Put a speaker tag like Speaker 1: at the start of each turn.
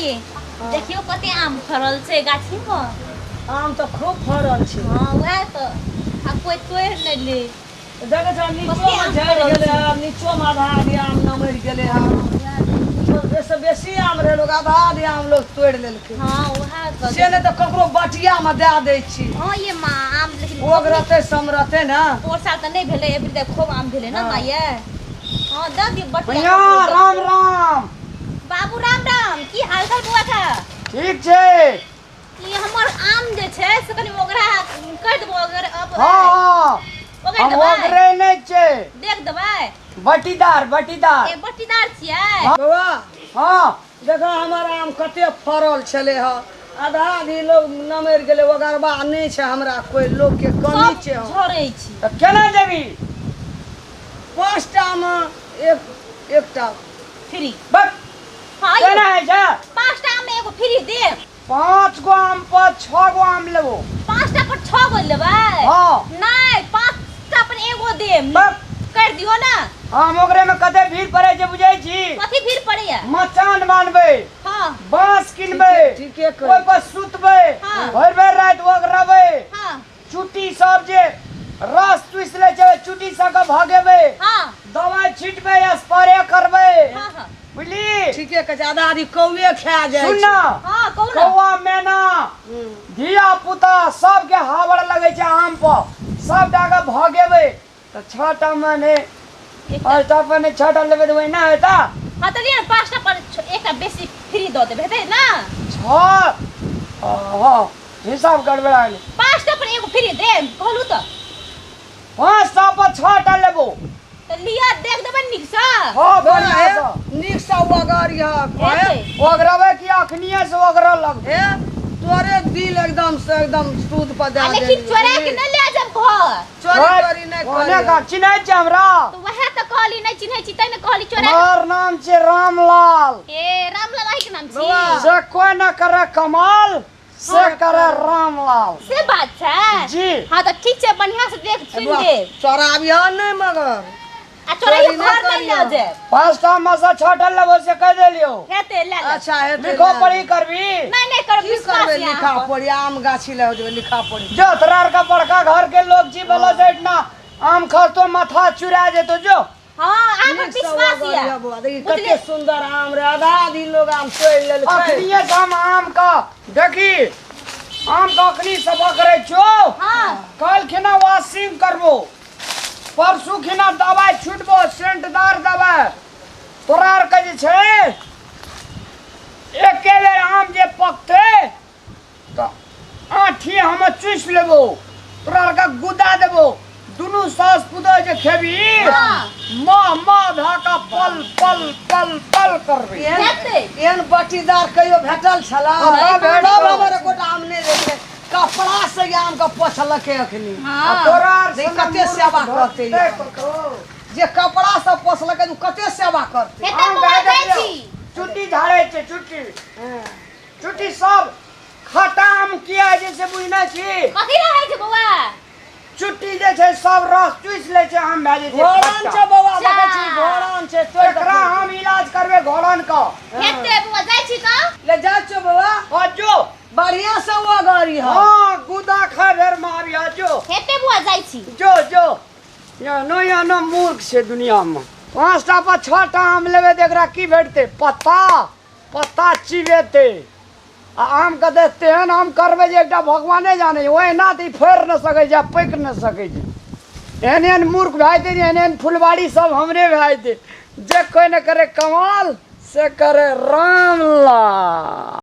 Speaker 1: ये देखियो कते आम फड़ल छै गाछी मे।
Speaker 2: आम तऽ खूब फड़ल छै।
Speaker 1: हँ, वएह तऽ, आ कोइ तोड़ि नहि ले।
Speaker 2: देखै छ, नीचो मे झड़ि गेलै हँ, नीचो मे आधा आधी आम नमरि गेलै हँ। एहिसँ बेसी आम रहै, लोक आधा आधी आम लोक तोड़ि लेलकै।
Speaker 1: हँ, वएह तऽ।
Speaker 2: से नहि तऽ ककरो बटिया मे दए दै छी।
Speaker 1: हँ ये माँ, आम लेकिन
Speaker 2: ओग रहतै समरतै ने।
Speaker 1: पोर साल तऽ नहि भेलै, एबरी तऽ खूब आम भेलै ने।
Speaker 2: हँ।
Speaker 1: माँ ये, हँ, दऽ दियौ बटिया
Speaker 3: भैया
Speaker 1: ककरो दऽ
Speaker 3: राम
Speaker 1: दियौ।
Speaker 3: राम।
Speaker 1: बाबू राम राम, की हाल चाल बौआ का?
Speaker 3: ठीक छै।
Speaker 1: ई हमर आम जे छै से कनि ओकरा करि देबो अगर अब।
Speaker 3: हँ,
Speaker 1: ओगरि
Speaker 3: हम
Speaker 1: देबै।
Speaker 3: ओगरे नहि छै।
Speaker 1: देख देबै।
Speaker 3: बटीदार बटीदार।
Speaker 1: ए, बटीदार छियै?
Speaker 2: बौआ।
Speaker 3: हँ।
Speaker 2: देखो, हमर आम कते फड़ल छलै हँ, आधा आधी लोग नमरि गेलै, ओगरबा नहि छै हमरा कोइ, लोकके कमी
Speaker 1: सब
Speaker 2: छै। हँ।
Speaker 1: झरै छी।
Speaker 3: तऽ केना देबी?
Speaker 2: 5टा मे एक एकटा
Speaker 1: फ्री।
Speaker 3: बस।
Speaker 1: हँ।
Speaker 3: केना होइ छै?
Speaker 1: 5टा आम मे एगो फ्री देब।
Speaker 3: 5 गो आम पर 6 गो आम लेबो।
Speaker 1: 5टा पर 6 गो लेबै?
Speaker 3: हँ।
Speaker 1: नहि, 5टा पर एगो देब।
Speaker 3: बस।
Speaker 1: कर दियो ने।
Speaker 3: हम ओकरे में कते भीड़ पड़े छै बुझै छी?
Speaker 1: कथी भीड़ पड़ैया?
Speaker 3: मचान बान्हबै।
Speaker 1: हँ।
Speaker 3: बाँस किनबै।
Speaker 2: ठीके कहै।
Speaker 3: ओहि पर सुतबै।
Speaker 1: हँ।
Speaker 3: भरि भरि राति ओगरबै।
Speaker 1: हँ।
Speaker 3: चुट्टी सब जे रस चूसि लै छै, चुट्टी सबके भगेबै।
Speaker 1: हँ।
Speaker 3: दवाइ छिटबै, स्प्रे करबै।
Speaker 1: हँ हँ।
Speaker 3: बुझली?
Speaker 2: ठीके कहै छै, आधा आधी कौए खा जाइ
Speaker 3: सुन
Speaker 2: छै।
Speaker 3: ने।
Speaker 1: हँ, कहू ने।
Speaker 3: कौआ मैना, धिया पुता सबके हावड़ लगै छै आम पर, सबटा के भगेबै तऽ 6टा मे नहि, 5टा पर नहि 6टा लेबै तऽ ओहिना हेता।
Speaker 1: हँ, तऽ लिअ ने, 5टा पर एकटा बेसी फ्री दऽ देबै, हेतै ने?
Speaker 3: छओ, हँ, हिसाब गड़बड़ा गेलै।
Speaker 1: 5टा पर एगो फ्री देब कहलू तऽ।
Speaker 3: 5टा पर 6टा लेबो।
Speaker 1: तऽ लिअ, देख देबै नीकसँ।
Speaker 3: हँ, बढ़िआँ सँ।
Speaker 2: नीकसँ ओगरिह।
Speaker 1: हेतै।
Speaker 3: ओगरबै कि अखनिए से ओगरऽ लगबै।
Speaker 2: हे, तोरे दिल एकदम से एकदम सूद पर दए
Speaker 1: आ लेकिन चोरा के नहि ले जाब घर।
Speaker 2: चोरी चोरी नहि
Speaker 3: ओने
Speaker 2: करी।
Speaker 3: का चिन्है छै हमरा?
Speaker 1: तऽ वएह तऽ कहली, नहि चिन्है छी तैं ने कहली चोरा के।
Speaker 3: हमर नाम छै रामलाल।
Speaker 1: ए, रामलाल अहींके नाम छी?
Speaker 2: बौआ।
Speaker 3: से कोई न करे कमाल, से करे रामलाल।
Speaker 1: से बात छै?
Speaker 3: जी।
Speaker 1: हँ, तऽ ठीक छै, बढ़िआँ से देख सुनि देब।
Speaker 2: चोराबिह नहि मगर।
Speaker 1: आ चोराइयो
Speaker 2: चोरी नहि
Speaker 1: घर नहि लऽ
Speaker 2: करिहऽ।
Speaker 1: जायब।
Speaker 3: 5टा में से 6टा लेबो से कहि देलियो।
Speaker 1: हेतै, लए लेब।
Speaker 2: अच्छा, हेतै।
Speaker 3: लिखो
Speaker 2: लए
Speaker 3: पढ़ी
Speaker 2: लेब।
Speaker 3: करबी?
Speaker 1: नहि, नहि करब।
Speaker 2: की
Speaker 1: विश्वास
Speaker 2: करबै
Speaker 1: यऽ
Speaker 2: लिखा
Speaker 1: अहाँ पर।
Speaker 2: पढ़ी? आम गाछी लए जेबै लिखा पढ़ी।
Speaker 3: जो तोरा आर के बड़का घर के लोग छी बोलो से ना आम खसतो माथा चुरा जेतो जो।
Speaker 1: हँ, अहाँ पर
Speaker 2: नीक सँ
Speaker 1: विश्वास
Speaker 2: ओगरिह
Speaker 1: यऽ।
Speaker 2: बौआ, देखी
Speaker 1: बुझलियै?
Speaker 2: कते सुन्दर आम रे, आधा आधी लोग आम तोड़ि लेलकै।
Speaker 3: अखनिए से हम आम का देखी, आम का अखनी सफा करे छो।
Speaker 1: हँ।
Speaker 3: कल खिना वॉशिंग करबो, परसू खिना दवाई छुटबो, सेंटदार दवाई। तोरा आर के जे छै एके बेर आम जे पकतै तऽ आँठी हम चूसि लेबो, तोरा आर के गुदा देबो। दुनू सास पुतोह जे खेबी,
Speaker 1: हँ।
Speaker 3: मह मह भए कऽ पल पल पल पल करबी।
Speaker 2: एहन
Speaker 1: हेतै।
Speaker 2: एहन बटीदार कहियो भेटल छला?
Speaker 3: कतऽ भेटल?
Speaker 2: तब हमर एकोटा आम नहि रहै, कपड़ा से ई आम के पोछलकै अखनी।
Speaker 3: आ
Speaker 1: हँ।
Speaker 3: तोरा आर
Speaker 2: देख
Speaker 3: सनक
Speaker 2: कते
Speaker 3: मूर्ख
Speaker 2: सेवा करतै
Speaker 3: भेटतै
Speaker 2: ई आम।
Speaker 3: कतौ?
Speaker 2: जे कपड़ा से पोछलकै तऽ ओ कते सेवा करतै।
Speaker 1: हेतै
Speaker 3: आम
Speaker 1: बौआ,
Speaker 3: के
Speaker 1: जाइ
Speaker 3: देखियौ,
Speaker 1: छी।
Speaker 3: चुट्टी झाड़ै छै, चुट्टी चुट्टी सब। खट्टा आम किया होइ छै से बुझने छी?
Speaker 1: कथी रहै छै बौआ?
Speaker 3: चुट्टी जे छै सब रस चूसि लै छै, आम भए जाइ छै
Speaker 2: घोड़न
Speaker 3: खट्टा।
Speaker 2: छै बौआ, देखै छी,
Speaker 1: जा।
Speaker 2: घोड़न छै, तोड़ि कऽ
Speaker 3: एकरा हम इलाज करबै घोड़न के।
Speaker 1: हेतै बौआ, जाइ छी तऽ।
Speaker 2: ले जाइ छियौ बौआ।
Speaker 3: हँ, जो।
Speaker 2: बढ़िया से ओगरी हँ।
Speaker 3: हँ, गुदा खा भेर मारी, हँ, जो।
Speaker 1: हेतै बौआ, जाइ छी।
Speaker 3: जो जो। एहनो एहनो मूर्ख छै दुनिया मे। 5टा पर 6टा आम लेबै तऽ एकरा की भेटतै? पत्ता पत्ता चिबेतै आ आमके तऽ तेहन आम करबै जे एकटा भगवाने जानै छै। ओहिना तऽ ई फड़ि नहि सकै छै आ पाकि नहि सकै छै। एहन एहन मूर्ख भए जेतै जे एहन एहन फुलबाड़ी सब हमरे भए जेतै। जे कोइ नहि करे कमाल से करे रामलाल।